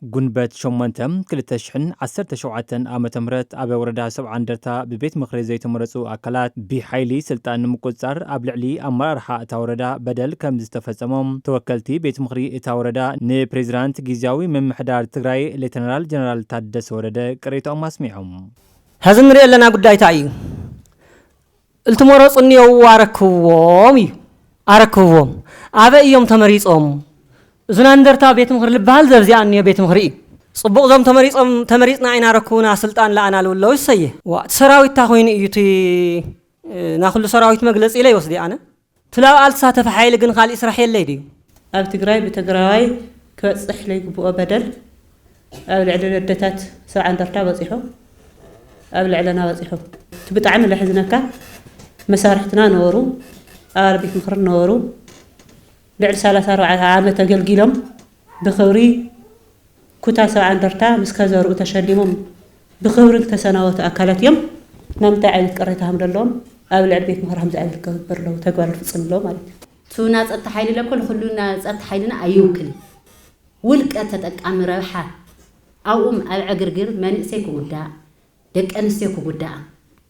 ጉንበት ሸሞንተ ክልተ ሽሕን ዓሰርተ ሸውዓተን ዓመተ ምህረት ኣብ ወረዳ ሰብዓ እንደርታ ብቤት ምኽሪ ዘይተመረጹ ኣካላት ብሓይሊ ስልጣን ንምቁጽጻር ኣብ ልዕሊ ኣመራርሓ እታ ወረዳ በደል ከም ዝተፈጸሞም ተወከልቲ ቤት ምኽሪ እታ ወረዳ ንፕሬዚዳንት ግዝያዊ ምምሕዳር ትግራይ ሌተናል ጀነራል ታደሰ ወረደ ቅሬታኦም ኣስሚዖም። ሐዚ እንሪኦ ኣለና ጉዳይ እንታይ እዩ? እልትመረፁ እኒአው ኣረክብዎም እዩ። ኣረክብዎም። ኣበይ እዮም ተመሪፆም? እዙና እንደርታ ቤት ምኽሪ ልበሃል ዘብዚኣ እኒኦ ቤት ምኽሪ እዩ። ፅቡቕ ዞም ተመሪፆም ተመሪፅና ኢና ረክቡና ስልጣን ለኣና ልውለው ይሰየ። ዋ እቲ ሰራዊት እንታይ ኮይኑ እዩ እቲ ናኩሉ ሰራዊት መግለፂ ኢለ ይወስዲ ኣነ። ትላብ ኣልተሳተፈ ሓይሊ ግን ካሊእ ስራሕ የለይ ድዩ? ኣብ ትግራይ ብትግራዋይ ክበፅሕ ለይግብኦ በደል ኣብ ልዕሊ ለደታት ሰብዓ እንደርታ በፂሑ ኣብ ልዕለና በፂሑ። እቲ ብጣዕሚ ለሕዝነካ መሳርሕትና ነበሩ፣ ኣባል ቤት ምኽሪ ነበሩ። ልዕሊ ሰላሳ ኣርባዕተ ዓመት ኣገልጊሎም ብኽብሪ ኩታ ሰብዓ እንደርታ ምስ ከዘርኡ ተሸሊሞም ብኽብሪ ዝተሰናበቱ ኣካላት እዮም። ናምንታይ ዓይነት ቅሬታ ከም ዘለዎም ኣብ ልዕሊ ቤት ምኽሪ ከምዚ ዓይነት ክግበር ኣለዎ፣ ተግባር ክፍፅም ኣለዎ ማለት እዩ። እቲ ናይ ጸጥታ ሓይሊ ለኮ ንኹሉ ናይ ጸጥታ ሓይልና ኣይውክልን። ውልቀ ተጠቃሚ ረብሓ ኣብኡም ኣብ ዕግርግር መንእሰይ ክጉዳእ፣ ደቂ ኣንስትዮ ክጉዳኣ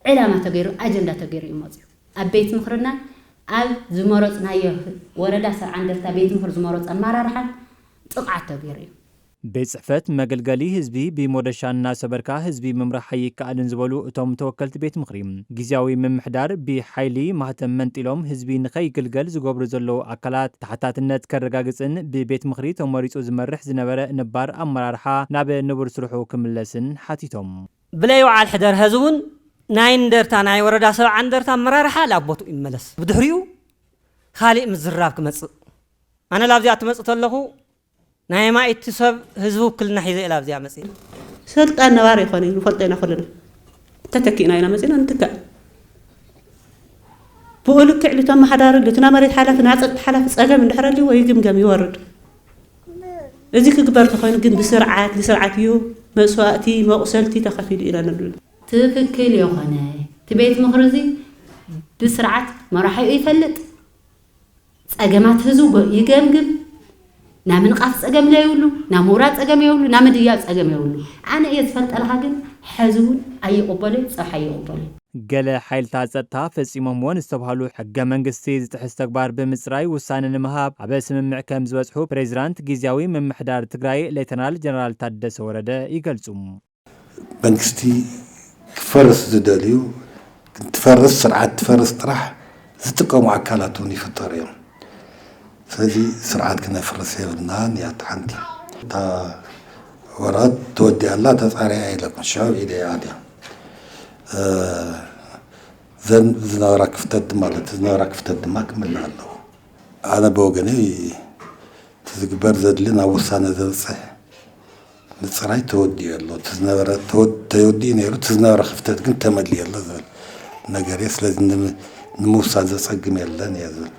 ዕላማ ተገይሩ ኣጀንዳ ተገይሩ እዩ መፅዩ። ኣብ ቤት ምኽርና ኣብ ዝመረፅናዮ ወረዳ ሰብዓ እንደርታ ቤት ምኽሪ ዝመረፁ ኣመራርሓ ጥቕዓት ተገይሩ እዩ። ቤት ጽሕፈት መገልገሊ ህዝቢ ብሞደሻ እናሰበርካ ህዝቢ ምምራሕ ኣይከኣልን ዝበሉ እቶም ተወከልቲ ቤት ምኽሪ፣ ግዝያዊ ምምሕዳር ብሓይሊ ማህተም መንጢሎም ህዝቢ ንኸይግልገል ዝገብሩ ዘለዉ ኣካላት ተሓታትነት ከረጋግጽን ብቤት ምኽሪ ተመሪጹ ዝመርሕ ዝነበረ ነባር ኣመራርሓ ናብ ንቡር ስርሑ ክምለስን ሓቲቶም። ብለይ ወዓል ሕደር ሐዚ እውን ናይ እንደርታ ናይ ወረዳ ሰብዓ እንደርታ ኣመራርሓ ላቦቱ ይመለስ። ብድሕሪኡ ካሊእ ምዝራብ ክመጽእ ኣነ ላብዚኣ ትመጽእ ተለኹ ናይ ማይቲ ሰብ ህዝቢ ውክልና ሒዘ ኢላ ኣብዚኣ መፅእ። ስልጣን ነባሪ ይኾን እዩ ንፈልጦ ኢና ኩልና። ተተኪእና ኢና መፂና ንትካእ። ብኡ ልክዕ ልቶም መሓዳሪ ልትና መሬት ሓላፊ ናፀጥቲ ሓላፊ ፀገም እንድሕረልዎ ይግምገም ይወርድ። እዚ ክግበር ተኾይኑ ግን ብስርዓት ልስርዓት እዩ። መስዋእቲ መቁሰልቲ ተኸፊሉ ኢና ንብል። ትክክል የኾነ እቲ ቤት ምኽሪ እዚ ብስርዓት መራሒኡ ይፈልጥ። ጸገማት ህዝቡ ይገምግም። ናይ ምንቓፍ ጸገም የብሉ፣ ናይ ምውራድ ጸገም የብሉ፣ ናይ ምድያብ ጸገም የብሉ። ኣነ እየ ዝፈልጠልኻ ግን ሐዚ እውን ኣይቕበሎ እዩ፣ ጸብሓ ኣይቕበሎ እዩ። ገለ ሓይልታት ጸጥታ ፈጺሞምዎ ንዝተባህሉ ሕገ መንግስቲ ዝጥሕስ ተግባር ብምጽራይ ውሳነ ንምሃብ ኣብ ስምምዕ ከም ዝበጽሑ ፕሬዚዳንት ግዝያዊ ምምሕዳር ትግራይ ሌተናል ጀነራል ታደሰ ወረደ ይገልጹ። መንግስቲ ክፈርስ ዝደልዩ ትፈርስ ስርዓት ትፈርስ ጥራሕ ዝጥቀሙ ኣካላት እውን ይፍጠሩ እዮም። ስለዚ ስርዓት ክነፍርስ የብልናን እያ ሓንቲ። እታ ወረቐት ተወዲኣ ኣላ ተፃሪያ ኢለኩም ሽዑ ኢለ እያ ኣድያ። ዘን ዝነበራ ክፍተት ድማ ዝነበራ ክፍተት ድማ ክምላእ ኣለዎ። ኣነ ብወገነይ እቲ ዝግበር ዘድሊ ናብ ውሳነ ዘብፅሕ ምፅራይ ተወዲኡ ኣሎ። እቲ ዝነበረ ተወዲኡ ነይሩ፣ እቲ ዝነበረ ክፍተት ግን ተመሊኡ ኣሎ ዝብል ነገር እየ። ስለዚ ንምውሳን ዘፀግም የለን እየ ዝብል።